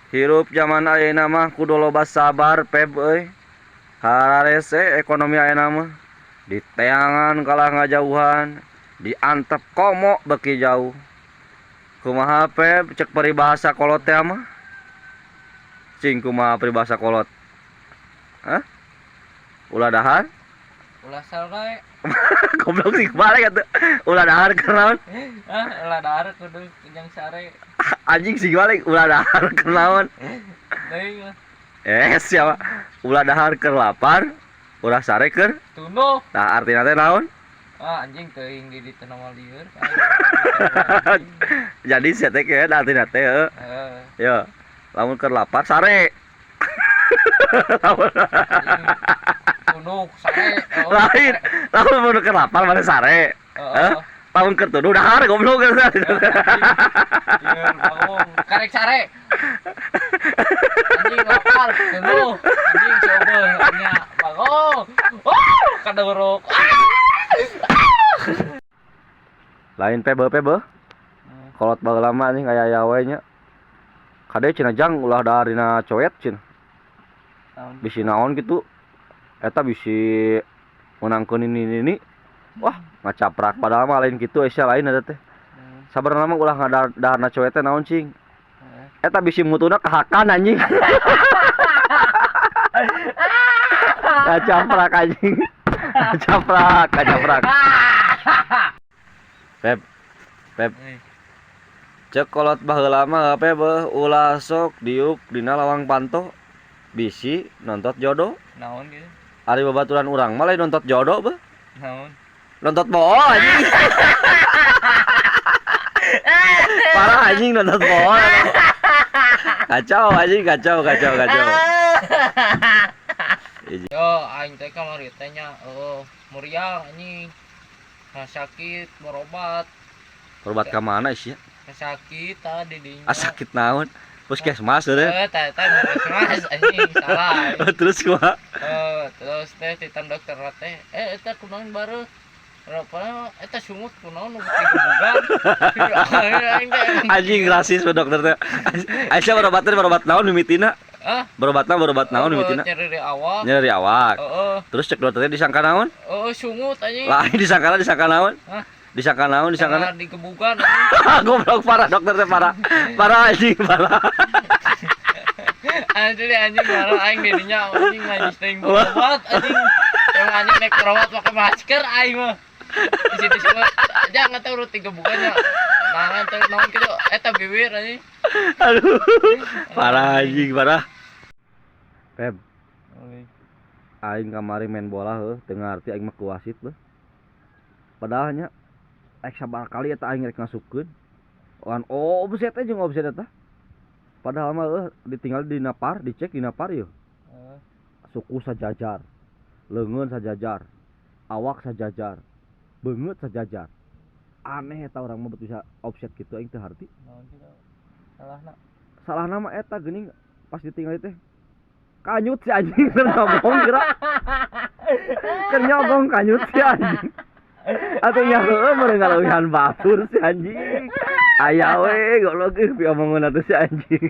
Hirup zaman ayeuna mah kudu loba sabar, Peb euy. Hararese ekonomi ayeuna mah. Diteangan kalah ngajauhan, diantep komo beuki jauh. Kumaha, Peb, cek peribahasa kolot teh mah? Cing, kumaha peribahasa kolot? Hah? Ulah dahar? Ulah sare. Goblok sih, balik atuh. Ulah dahar keur naon? Ah, ulah dahar kudu jang sare. Anjing sih, balik. Ulah dahar keur naon? Deui mah. Eh, siapa? Ulah dahar keur lapar, ulah sare keur tunduh. Nah, artinya teh naon? Ah, anjing, teuing di ditu nama lieur. Jadi sia teh kieu artina teh heuh. Heeh. Ya, lamun keur lapar sare. Lamun Tunduh sare. Oh, lain, lamun mun keur lapar mana sare. heeh. Hah? Lamun keur tunduh dahar, goblok. Lieur bangun. Karek sare. Anjing lapar, tunduh. Anjing coba nya bangun. Oh, kadorok. Lain, Pebe, Pebe. Kolot baheula mah anjing aya aya we nya. Kade cenah, Jang, ulah dahar dina coet cenah. Bisi naon gitu. Eta bisi meunangkeun ini ini. Wah, ngacaprak, padahal mah lain kitu, sia, lain eta teh. Sabenerna mah ulah ngadahar daharna coet teh naon, cing? Eta bisi mutuna kahakan, anjing. Ngacaprak, anjing. Ngacaprak, ngacaprak. Pep, Pep. Cek kolot baheula mah, Pep, ulah sok diuk dina lawang panto. Bisi nontot jodoh. Naon gitu? Ari babaturan urang mah lain nontot jodoh, beuh. Naon? Nontot bool, anjing. Parah, anjing, nontot bool. Kacau, anjing, kacau, kacau, kacau. Yo, aing teh kamari teh nya eueuh muriang, anjing. Nah, sakit berobat. Berobat ka mana sih? Sakit tadi dinya. Ah, sakit naon? Puskesmas euy. Eh, teh teh puskesmas, anjing, salah. Terus kumaha? Eh, terus teh titan dokter teh, eh, eta kunaon bareuh? Rupana eta sungut kunaon nu digebugan. Aing teh Anjing, rasis dokter teh. Aisyah berobatnya berobat naon mimitina? Ah, Berobatna berobat naon mimitina? Nyeri awak. Nyeri awak. Heeh. Terus cek dokter teh disangka naon? Heeh, sungut, anjing. Lain disangka, disangka naon? Hah? Disangka naon, disangka Karena digebugan, anjing. Goblok, parah dokter teh, parah. Parah, anjing, parah. Asli, anjing, marah aing didinya, anjing, najis teuing berobat, anjing. Yang anjing naik berobat pakai masker aing mah. Di situ semua jangan tahu urut digebugannya. Nah, teu naon kitu eta bibir, anjing. Aduh. Parah, anjing, parah. Peb, aing kamari main bola heuh, teu ngarti aing mah ku wasit beuh. Padahal nya rek sabaraha kali eta aing rek ngasupkeun. Wan offside teh jeung offside eta. Padahal mah heuh ditinggal dina VAR, dicek dina VAR yeuh. Suku sajajar, leungeun sajajar, awak sajajar, beungeut sajajar. Aneh eta urang mah bisa offside kitu, aing teu harti. Naon kitu? Salahna. Salahna mah eta geuning pas ditinggali teh kanyut si anjing keur nyogong geura. Keur nyogong kanyut si anjing. Atuh nya heueuh meureun ngaleuwihan batur si anjing. Aya we goblok euy piomongeun atuh si anjing.